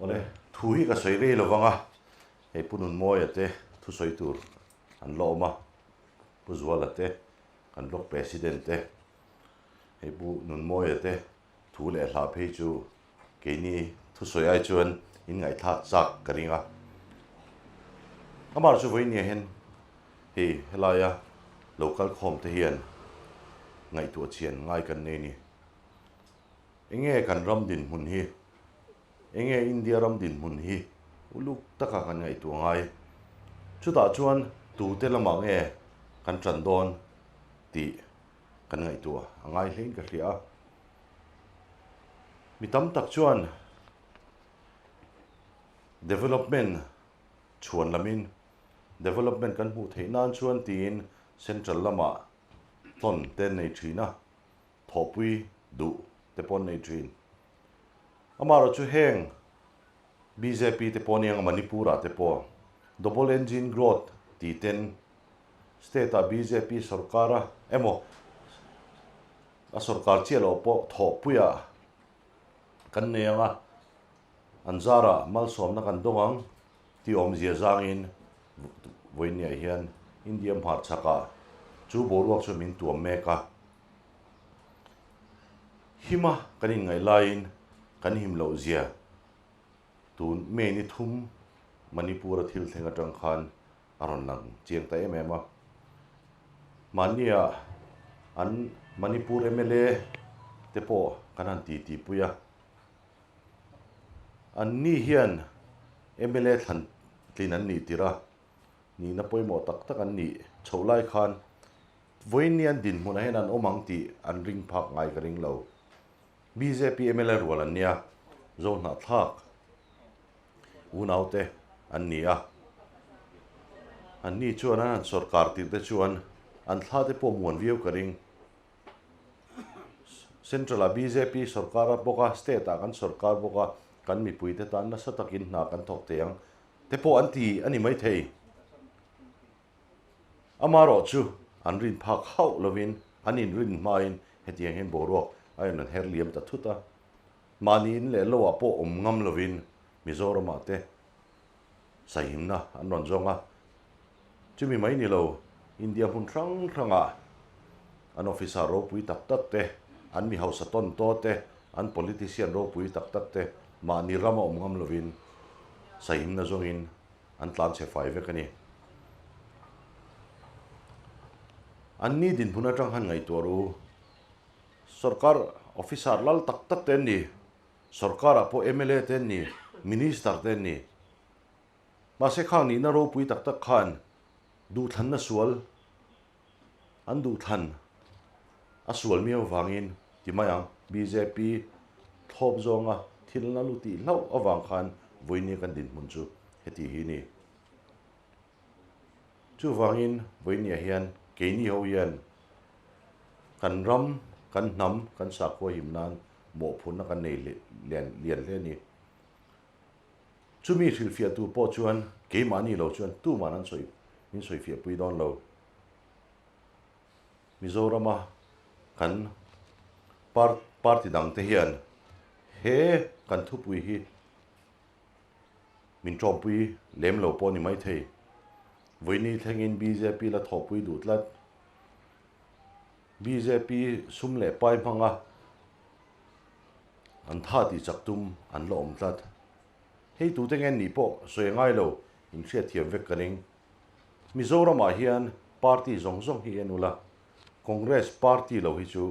Awle, thu hi ka sawi rei lo vang a, hei Pu Nunmawia te thusawi tur an la awm a, Pu Zuala te, kan Block President te, hei Pu Nunmawia te thu leh hla phei chu keini thusawi ai chuan in ngaihthlak chak ka ring a. Amah chu vawinia hian hei helaia lo kal khawm te hian ngaihtuah chhian ngai kan nei ni. Enge kan ram dinhmun hi? Enge India ram dinhmun hi? Uluk taka kan ngaihtuah ngai. Chutah chuan tute lamah nge kan tan dawn tih kan ngaihtuah a ngai hlein ka hria a. Mi tam tak chuan development chhuan lamin development kan hmuh theih nan chuan tiin central lamah tlawn te an nei thin a. thawhpui duh te pawh an nei thin. Amaherawh chu heng bjp te pawh aniang Manipur ah te pawh double engine growth tih ten state ah bjp sorkar a emaw a sorkar chiah loh pawh thawhpui ah kan nei ang a, an zarah malsawmna kan dawng ang tih awmzia zangin vawiinniah hian India hmarchhakah chu boruak chu min tuam mek a. Hima kan inngaih laiin kan him loh zia tun May ni thum Manipur-a thil thleng atang khan a rawn lang chiang ta em em a. Mahnia an Manipur mla te pawh kan han titi pui a. Anni hian mla thlan tlin an nih tirh a, nihna pawimawh tak tak an nih chhoh lai khan Vawiin an dinhmunah hian an awm ang tih an ring phak ngai ka ring lo. Bjp mla rual an nia, Zohnahthlak unaute an ni a. Anni chuan an han sawrkar tirh te chuan an thla te pawh muan viau ka ring. Central ah bjp sawrkar a bawk a, state ah kan sawrkar bawk a, kan mipuite tan nasa takin hna kan thawk thei ang te pawh an ti a ni maithei. Amaherawh chu an rin phak hauh lovin an inrin hmain hetiang hian boruak a rawn her liam ta thut a. Mahni in leh loah pawh awm ngam lovin Mizoramah te sahimna an rawn zawng a. Chumi mai ni lo, India hmun hrang hrangah an officer ropui tak tak te, an mi hausa tawn taw te, an politician ropui tak tak te mahni rama awm ngam lovin sahimna zawngin an tlan chhe fai vek a ni. An ni dinhmun atang han ngaihtuah ru. Sorkar officer lal tak tak te an ni, sorkarah pawh mla te an ni, minister te an ni. Mahse khang nihna ropui tak tak khan duhthlanna sual an duhthlan a sual miau vangin ti mai ang bjp thlawp zawnga thil na lu tih hlauh avang khan vawinia kan dinhmun chu heti hi ni. Chuvangin vawinia hian keini ho hian kan ram, kan hnam, kan sakhua him nan mawhphurhna kan nei lian lian hle a ni. Chumi hrilhfiah tur pawh chuan keimahni lo chuan tuman an sawi min sawifiah pui dawn lo. Mizorama kan party dang te hian he kan thupui hi min tawmpui lem lo pawh a ni maithei. Vawiini thlengin bjp la thawhpui duh tlat. Bjp sum leh pai hmanga an tha tih chak tum an la awm tlat. Hei tute nge nih pawh sawi a ngai lo, inhriatthiam vek ka ring. Mizoramah hian party zawng zawng hi en ula, Congress party lo hi chu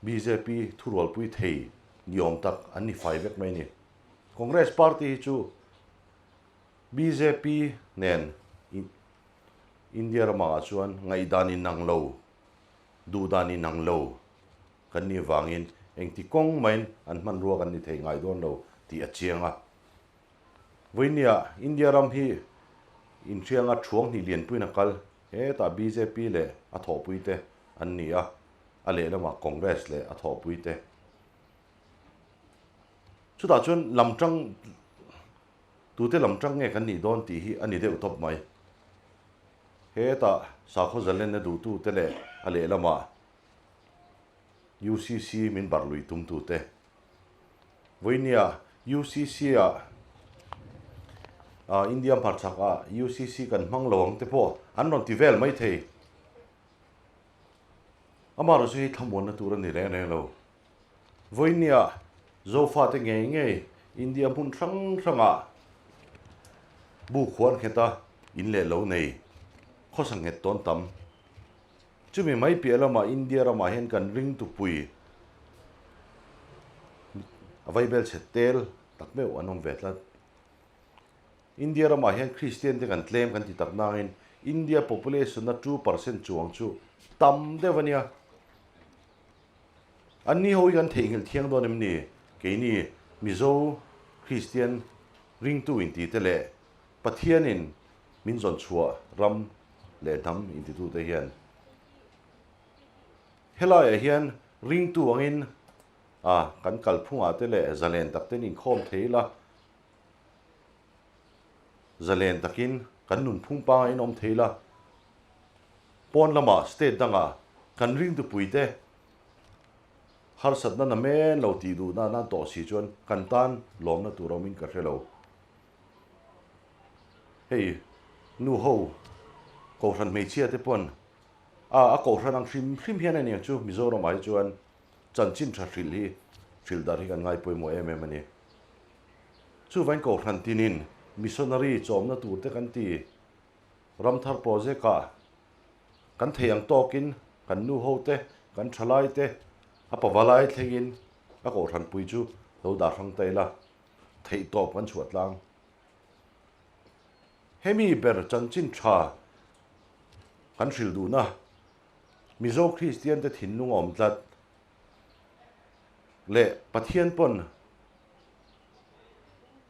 bjp thurualpui thei ni awm tak an ni fai vek mai a ni. Congress party hi chu bjp nen India ramah chuan ngaihdan inang lo, duhdan inang lo kan nih vangin engti kawng maiin an hmanrua kan ni thei ngai dawn lo tih a chiang a. Vawinia India ram hi inhrianga thuang hnih lianpuiin a kal, hetah bjp leh a thawhpuite an ni a, a lehlamah Congress leh a thawhpuite. Chutah chuan lamtang tute lamtang nge kan nih dawn tih hi a ni deuh tawp mai. Hetah sakhaw zalenna duhtute leh a lehlamah UCC min barh lui tumtute. Vawinia UCC ah India hmarchhak ah UCC kan hmang lo ang te pawh an rawn ti vel mai thei. Amaherawhchu hei thlamuanna tur a ni reng reng lo. Vawinia Zofate ngei ngei India hmun hrang hrangah bu khuan nghet a in leh lo nei khawsa nghet tawn tam. Chumi mai piah lamah India ramah hian kan ring tupui a vaibel chhe tel tak meuh an awm ve tlat. India ramah hian Kristian te kan tlem kan ti tak nangin India population a 2% chuang chu tam deuh a nia. Anni ho hi kan theihnghilh thiang dawn em ni? Keini Mizo Kristian ringtu inti te leh Pathianin min zawn chhuah ram leh hnam intitute hian helaiah hian ringtu angin a kan kalphungah te leh zalen tak ten inkhawm thei ila, zalen takin kan nunphung pangah in awm thei ila, pawn lamah state dangah kan ringtupuite harsatna namen lo tih duhna nan tawh si chuan kan tan lawmna tur awmin ka hre lo. Hei nu ho kohhran hmeichhia te pawn a a kohhran ang hrim hrim hian a niang chu Mizoram ah hi chuan chanchin tha hrilh hi hrilh dar hi kan ngai pawimawh em em a ni. Chuvain kohhran tinin missionary chawmna tur te kan ti ramthar project ah kan thei ang tawkin kan nu ho te kan thalai te a pavalai thlengin a kohhran pui chu lo dah hrang ta ila. Theihtawp kan chhuah tlang. Hemi ber chanchin tha kan hrilh duhna Mizo Kristian te thinlung a awm tlat leh Pathian pawn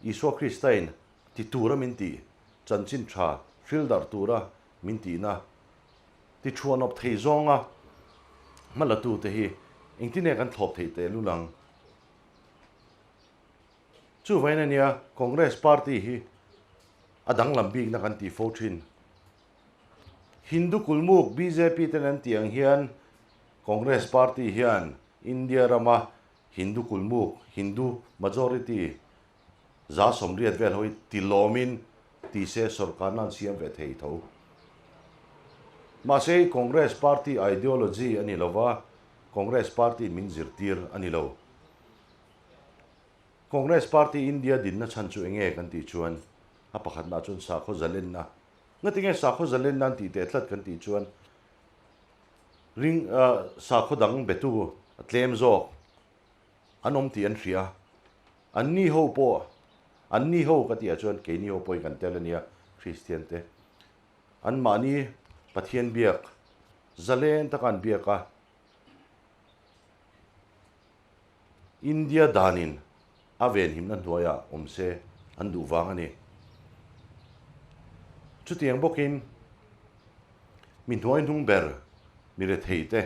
Isua Kristain ti tura min tih chanchin tha hrilh darh tura min tihna ti thuanawp thei zawnga hmalatute hi engtin nge kan thlawp theih tehlul ang? Chuvain a nia Congress party hi a danglam bikna kan tih fo thin. Hindu kulmuk bjp ten an tih ang hian Congress party hian India rama Hindu kulmuk, Hindu majority, 80% vel ho hi tilawmin ti se sorkarna an siam ve thei tho. Mahse hei Congress party ideology a ni lova, Congress party min zirtir a ni lo. Congress Party India dinna chhan chu enge kan tih chuan a pakhatna chuan sakhaw zalenna. Ngatinge sakhaw zalenna an tih teh tlat kan tih chuan ring sakhaw dang betu a tlem zawk an awm tih an hria. An ni ho pawh an ni ho ka tih ah chuan keini ho pawhin kan tel a nia Kristian te. An mahni Pathian biak zalen taka an biak a. India danin a venhimna hnuaiah awm se an duh vang a ni. Chutiang bawkin mi hnuai hnung ber mi rethei te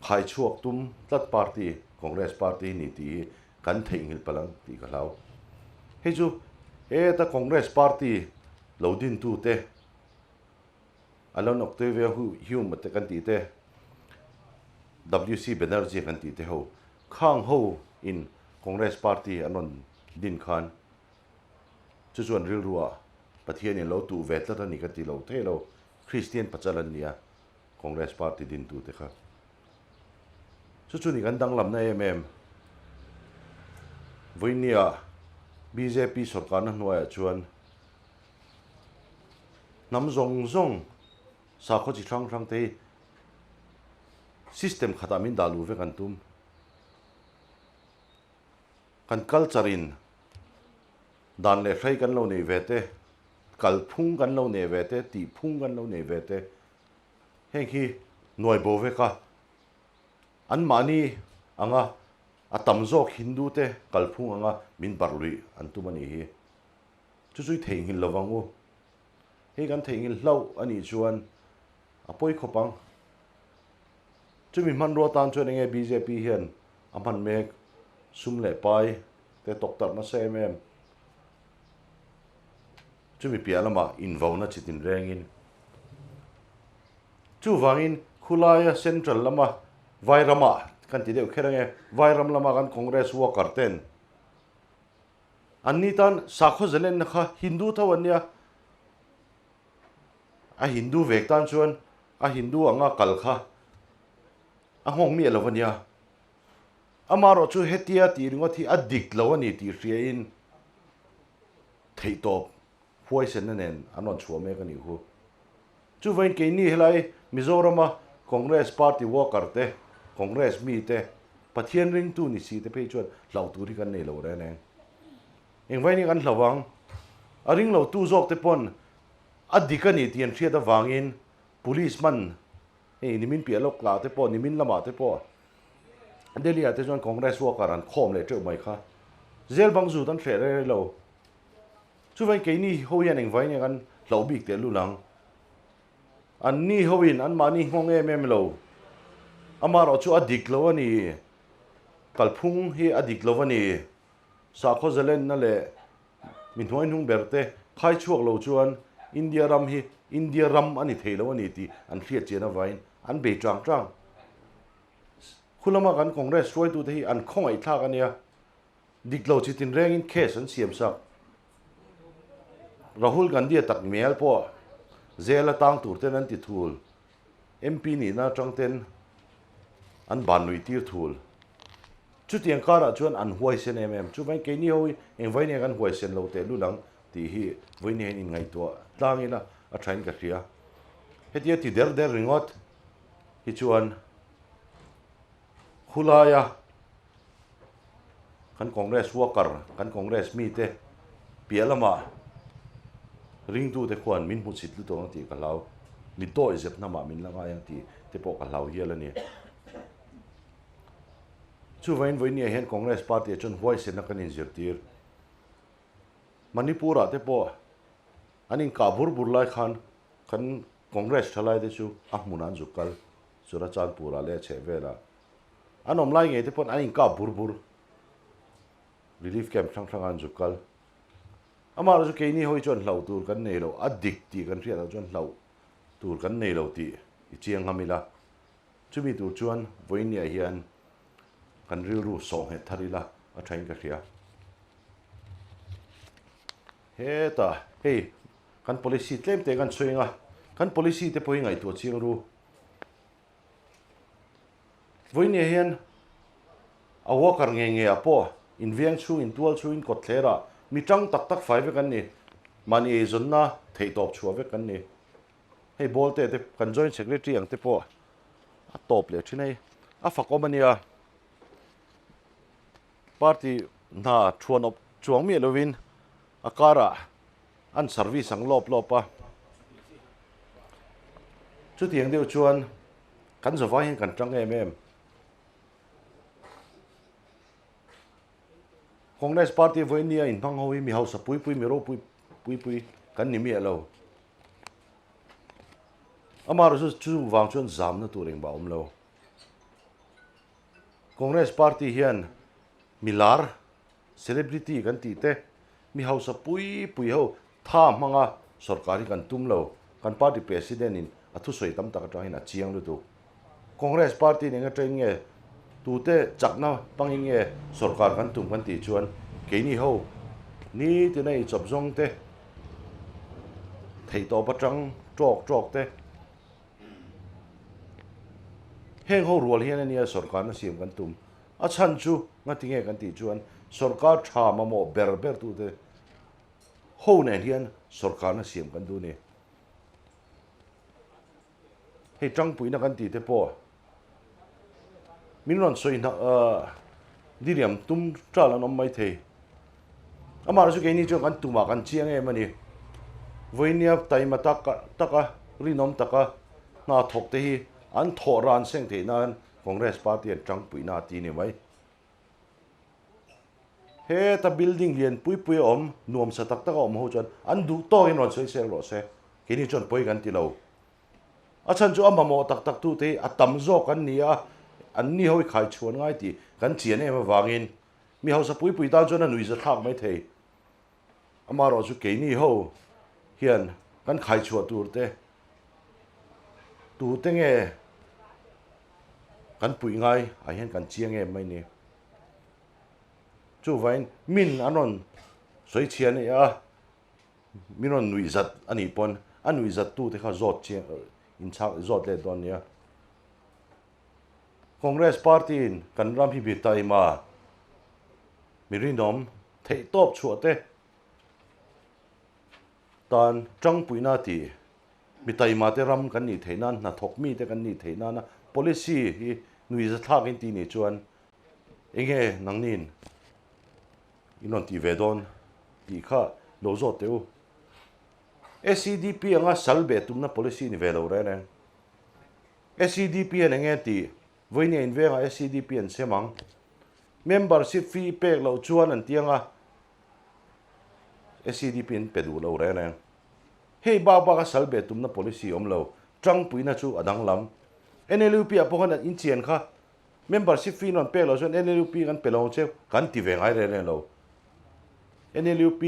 khai chhuak tum tlat party Congress party hi ni tih hi kan theihnghilh palh ang tih ka hlau. Hei chu heta Congress party lo dintute Allan Octavia Hume te kan tih te, WC Banerjee kan tih te ho, khang ho in Congress party an rawn din khan chu chuan rilru ah Pathian in lo tuh ve tlat a ni ka ti lo thei lo, Christian pachal an nia Congress party din tu te kha. Chu chu ni kan danglamna em em. Vawinia bjp sorkarna hnuaiah chuan Hnam zawng zawng sakhaw chi hrang hrang te hi system khatah min dah luh vek an tum. Kan culture in dan leh hrei kan lo neih ve te, kalphung kan lo neih ve te, tihphung kan lo neih ve te heng hi nuai bo vek a, anmahni anga a tam zawk Hindu te kalphung anga min barh luih an tum a nih hi. Chu chu i theihnghilh lo vang u. Hei kan theihnghilh hlauh a nih chuan a pawi khawp ang. Chumi hmanrua tan chuan enge bjp hian a hman mek sum leh pai te tawk tarh nasa em em. Chumi piah lamah invauna chi tin rengin. Chuvangin khulaia central lama Vairamah kan ti deuh kher ange, Vairam lama kan Congress worker ten. Anni tan sakhaw zalenna kha Hindu tho an nia. A Hindu vek tan chuan a Hindu anga kal kha a nghawng miah lo a nia. Amaherawh chu hetia tih ringawt hi a dik lo a ni tih hriain theihtawp huaisenna nen an rawn chhuah mek a nih hu. Chuvain keini helai Mizorama Congress party worker te, Congress mi te, Pathian ringtu ni si te phei chuan hlauh tur hi kan nei lo reng reng. Engvain hi kan hlauh ang? A ring lo tu zawk te pawn a dik a ni tih an hriat avangin Police man hei nimin piah lawk lah te pawh nimin lamah te pawh Delhi ah te chuan Congress worker an khawm leh teuh mai kha. Zel bang zut an hreh reng reng lo. Chuvain keini ho hian engvai nge kan hlauh bik teh lul ang? Anni hoin anmahni nghawng em em lo. Amaherawh chu a dik lo a ni. Kalphung hi a dik lo a ni. Sakhaw zalenna leh mi hnuai hnung ber te khai chhuak lo chuan India ram hi India ram a ni thei lo a ni tih an hriat chian avain an bei chang chang. Khulama kan Congress hruaitute hi an khawngaihthlak a nia. Dik lo chi tinrengin case an siam sak. Rahul Gandhi-a tak mial pawh jail a tang tur ten an ti thul. MP nihna atang ten an ban lui tir thul. Chutiang karah chuan an huaisen em em. Chuvain keini ho hi engvai nge kan huaisen lo teh lul ang tih hi vawiin hian inngaihtuah tlang ila a thain ka hria. Hetia ti der der ringawt hi chuan Khulaia kan Congress worker, kan Congress mite piah lamah ringtute khuan min hmu chhit lutuk ang tih ka hlau. Mi dawi zep hnamah min la ngai ang tih te pawh ka hlau hial a ni. Chuvain vawinia hian Congress party ah chuan huaisenna kan inzirtir. Manipur-ah te pawh an inkah bur bur lai khan kan Congress thalai te chu a hmunah an zuk kal. Churachandpur-ah leh a chheh velah an awm lai ngei te pawn an inkap bur bur. Relief camp hrang hrangah an zuk kal. Amaherawh chu keini ho hi chuan hlauh tur kan nei lo, a dik tih kan hriat ah chuan hlauh tur kan nei lo tih i chiang ngam ila. Chumi tur chuan vawinia hian kan rilru sawh nghet thar ila a thain ka hria. Hetah hei kan policy tlem te kan chhui anga, kan policy te pawh hi ngaihtuah chiang ru. Vawinia hian a worker nge nge ah pawh inviang chhung, intual chhung, inkawt thler ah mi tang tak tak fai vek an ni. Mahni eizawnna theihtawp chhuah vek an ni. Hei Bawlte te kan joint secretary ang te pawh a tawp leh thin hei. A fakawm a nia. Party hna thuan awp chuang miah lovin a karah an service ang lawp lawp a. Chutiang deuh chuan kan zavai hian kan tang em em. Congress party vawinia inhmang ho hi mi hausa pui pui mi ropui pui pui kan ni miah lo. Amaherawhchu chu vang chuan zamna tur engmah a awm lo. Congress party hian mi lar, celebrity kan tih te, mi hausa pui pui ho tha hmanga sorkar hi kan tum lo. Kan party president in a thusawi tam tak atang hian a chiang lutuk. Congress party in eng atangin nge tute chakna pangin nge sorkar kan tum kan tih chuan keini ho nitin a inchawp zawng te, theihtawp atang tawk tawk te, Heng ho rual hian ania sorkarna siam kan tum. A chhan chu ngati nge kan tih chuan sorkar tha mamawh ber ber tute ho nen hian sorkarna siam kan duh a ni. Hei tangpuina kan tih te pawh min rawn sawi hna diriam tum tal an awm mai thei. Amah chu keini chuan kan tumah kan chiang em a ni. Vawinia taima tak taka rinawm taka hna thawk te hi an thawh ran seng theih nan Congress party an tangpuina a ti ni mai. Heta building lian pui pui a awm, nuamsa tak tak a awm ho chuan an duh tawkin rawn sawi sel rawh se. Keini chuan pawi kan ti lo. A chhan chu a mamawh tak tak tute hi a tam zawk an ni a, an ni ho hi khai chhuan ngai tih kan chian em avangin mi hausa pui pui tan chuan a nuihza thlak mai thei. Amaherawh chu keini ho hian kan khai chhuah tur te tute nge kan puih ngai ah hian kan chiang em mai ni. Chuvain min an rawn. Sawichhia a nia, min rawn nuih zat a nih pawn a nuih zat tute kha zawt chiang inchhak zawt let dawn nia. Congress party in kan ram hi mi taima, mi rinawm theih tawp chhuah te tan tangpuina tih mi taima te ram kan nih theih nan hnathawk mi te kan nih theih nana policy hi nuihza thlak in tih nih chuan enge nangnin in rawn tih ve dawn tih kha lo zawt teh u. SEDP anga sal beh tumna policy ni ve lo reng reng. SEDP hian enge tih? Vawinia invengah SEDP an sem ang. Membership fee pek loh chuan an tiang a, SEDP an pe duh lo reng reng. Hei bak baka sal beh tumna policy awm lo, tangpuina chu a danglam. NLUP ah pawh khan an inchian kha, membership fee an rawn pek loh chuan NLUP kan pe lo ang che kan ti ve ngai reng reng lo. NLUP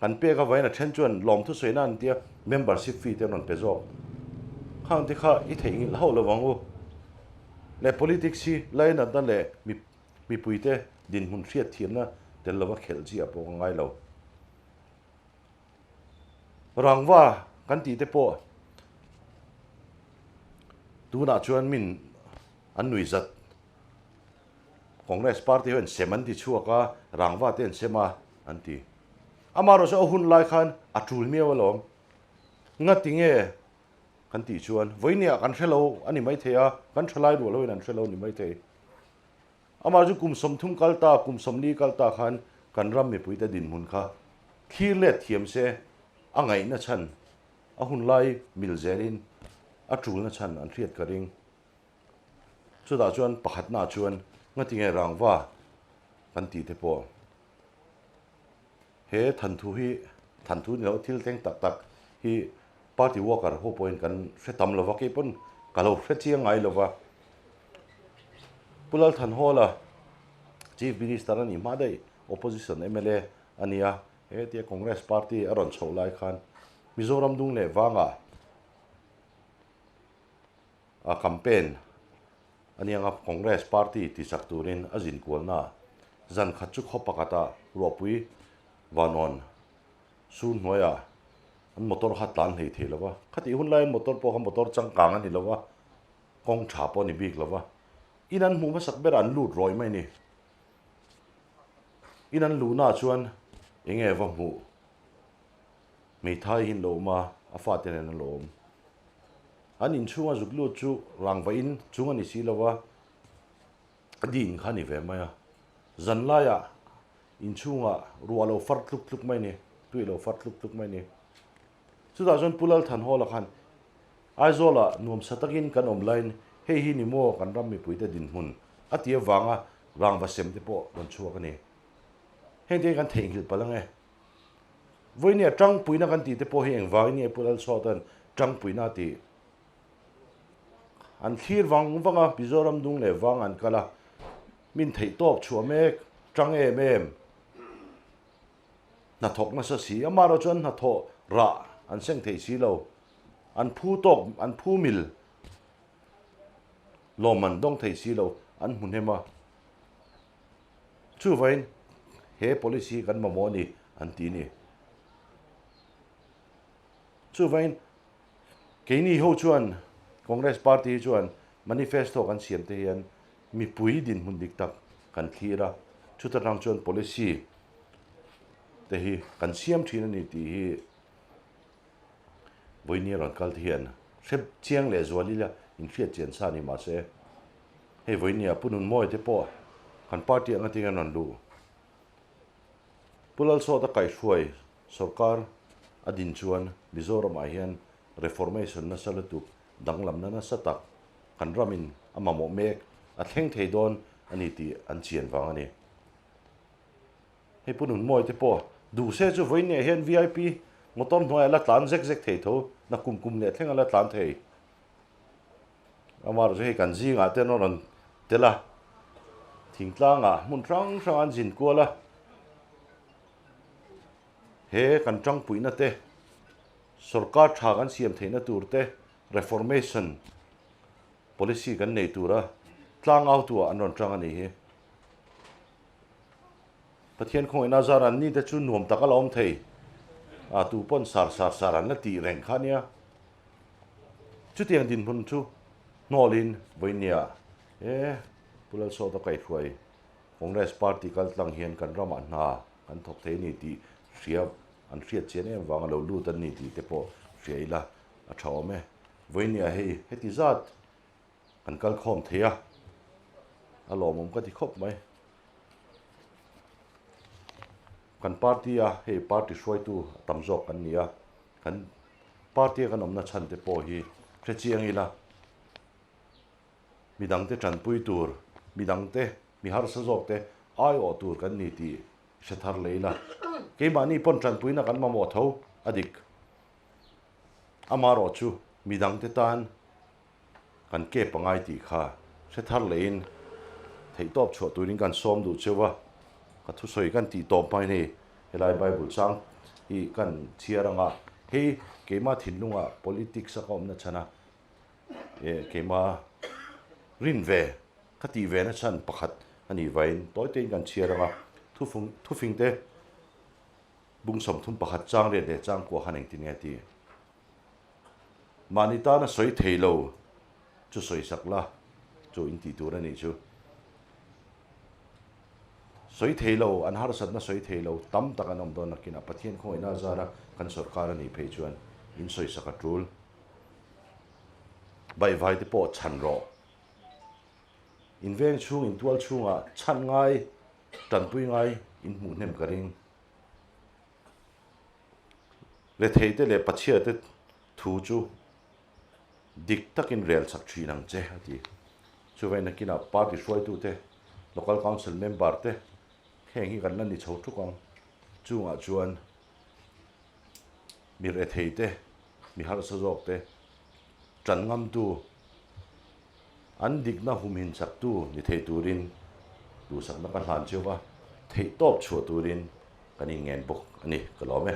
Kan pek avain a then chuan lawmthu sawiina an tia membership fee te an rawn pe zawk. Khang te kha i theihnghilh hauh lo vang u. Leh politics hi lainatna leh mipuite dinhmun hriatthiamna tel lova khelh chi ah pawh ka ngai lo. Rangva kan tih te pawh tunah chuan min an nui zat. Congress party ho in sem an ti chhuak a, rangva te an sem a an ti. Amaherawh chu a hun lai khan a tul miau alawm. Ngati nge kan tih chuan vawinia kan hre lo a ni maithei a, kan tha lai rual hoin an hre lo a ni maithei. Amah chu kum 30 kal ta, kum 40 kal ta khan kan ram mipuite dinhmun kha thlir let thiam se a ngaihna chhan, a hun lai mil zelin a tulna chhan an hriat ka ring. Chutah chuan pakhatnaah chuan ngatinge rangva kan tih te pawh he thanthu hi thanthu ni lo thil thleng tak tak hi party worker ho pawhin kan hre tam lo va kei pawn ka lo hre chiang ngai lo va. Pu Lalthanhawla Chief Minister a nih hma daih opposition mla a nia hetia Congress party a rawn chhoh lai khan Mizoram dung leh vangah A campaign a nia nga Congress party ti chak turin a zin kualna zan khat chu khaw pakhatah ruahpui vanawn sur hnuaiah an motor kha tlan hlei thei lo va. Khatih hun laiin motor pawh kha motor changkang a ni lo va, kawng tha pawh a ni bik lo va. In an hmuh hmasak berah an lut rawih mai a ni. In an luhnaah chuan eng nge va hmuh? Hmeithai hi an lo awm a, a fate nen an lo awm. An inchhunga zuk lut chu rangva in chung a ni si lo va, a din kha a ni ve mai a. Zan laiah inchhungah ruah lo far tluk tluk mai a ni, tui lo far tluk tluk mai a ni. Chutah chuan Pu Lalthanhawla khan Aizawlah nuamsa takin kan awm laiin hei hi ni maw kan ram mipuite dinhmun a ti avanga rangva sem te pawh rawn chhuak a ni. Hengte hi kan theihnghilh palh ang e. Vawinia tangpuina kan tih te pawh hi engvangin nge Pu Lalchhuatan tangpuina a tih? An thlir vang vang a, Mizoram dung leh vang an kal a, min theih tawk chhuah mek tang em em hnathawk nasa si, amaherawh chuan hnathawh rah an seng thei si lo, an phu tawk, an phu mil lawm an dawng thei si lo, an hmu hnem a. Chuvain he policy hi kan mamawh a ni an ti a ni. Chuvain keini ho chuan Congress party hi chuan manifesto kan siam te hian mipui dinhmun dik tak kan thlir a, chuta tang chuan policy te hi kan siam thin a ni tih hi Vawinia rawn kal te hian hre chiang leh zual ila inhriat chian sa a ni mahse hei vawinia Pu Nunmawi te pawh kan party anga tinge an rawn luh. Pu Lalsawta kaihhruai sorkar a din chuan Mizoramah hian reformation nasa lutuk danglamna nasa tak kan ramin a mamawh mek a thleng thei dawn a ni tih an chian vang a ni. Hei Pu Nunmawi te pawh duh se chu vawiin hian vip motor hnuaiah la tlan zek zek thei tho, na kum kum leh thleng a la tlan thei. Amaherawhchu chu hei kan zingah te an rawn tel a, thingtlangah hmun hrang hrang an zin kual a, he kan tangpuina te, sorkar tha kan siam theihna tur te, reformation policy kan nei tura tlangautuah an rawn tang a nih hi. Pathian khawngaihna zar an ni te chu nuam tak a la awm thei. A tu pawn sar sar sar an la tih reng kha nia. Chutiang dinhmun chu hnawlin vawinia e Pu Lalsawta kaihhruai Congress party kal tlang hian kan ramah hna kan thawk thei a ni tih hria an hriat chian em vanga lo lut an ni tih te pawh hria ila a tha awm e. Vawinia hei heti zat kan kal khawm thei a, a lawmawm ka ti khawp mai. Kan party a hei party hruaitu a tam zawk kan ni a, kan party a kan awmna chhan te pawh hi hre chiang ila midangte tanpui tur, midangte mi harsa zawk te aiawh tur kan ni tih hre thar leh ila. Keimahni pawn tanpuina kan mamawh tho a dik. Amaherawh chu midangte tan kan ke pangai tih kha hre thar lehin theihtawp chhuah turin kan sawm duh cheu a, ka thusawi kan tih tawp hmain hei helai Bible chang hi kan chhiar anga hei keimah thinlungah politics a ka awmna chhan a eh keimah rin ve ka tih ve na chhan pakhat a nih vain tawi tein kan chhiar anga thufung thufing te bung 31 chang riat leh chang kuah khan engtin nge ti. Mahni tana sawi thei lo chu sawi sak la, chu in tih tur a nih chu. Sawi thei lo, an harsatna sawi thei lo tam tak an awm dawn nakinah Pathian khawngaihna a zara kan sawrkar a nih phei chuan in sawi sak a tul. Baihvai te pawh chhan rawh. In veng chhung, in tual chhungah chhan ngai, tanpui ngai in hmuh hnem ka ring. Retheite leh Pathiate thu chu dik takin rel chak thin ang che, a ti. Chuvei nakinah party hruaitute, Local Council member te heng hi kan la ni chho tuk ang. Chungah chuan mi retheite, mi harsa zawk te tan ngamtu, an dikna humhin chaktu ni thei turin duhsakna ka hlan cheu va, theihtawp chhuah turin kan inngen bawk a ni, ka lawm e.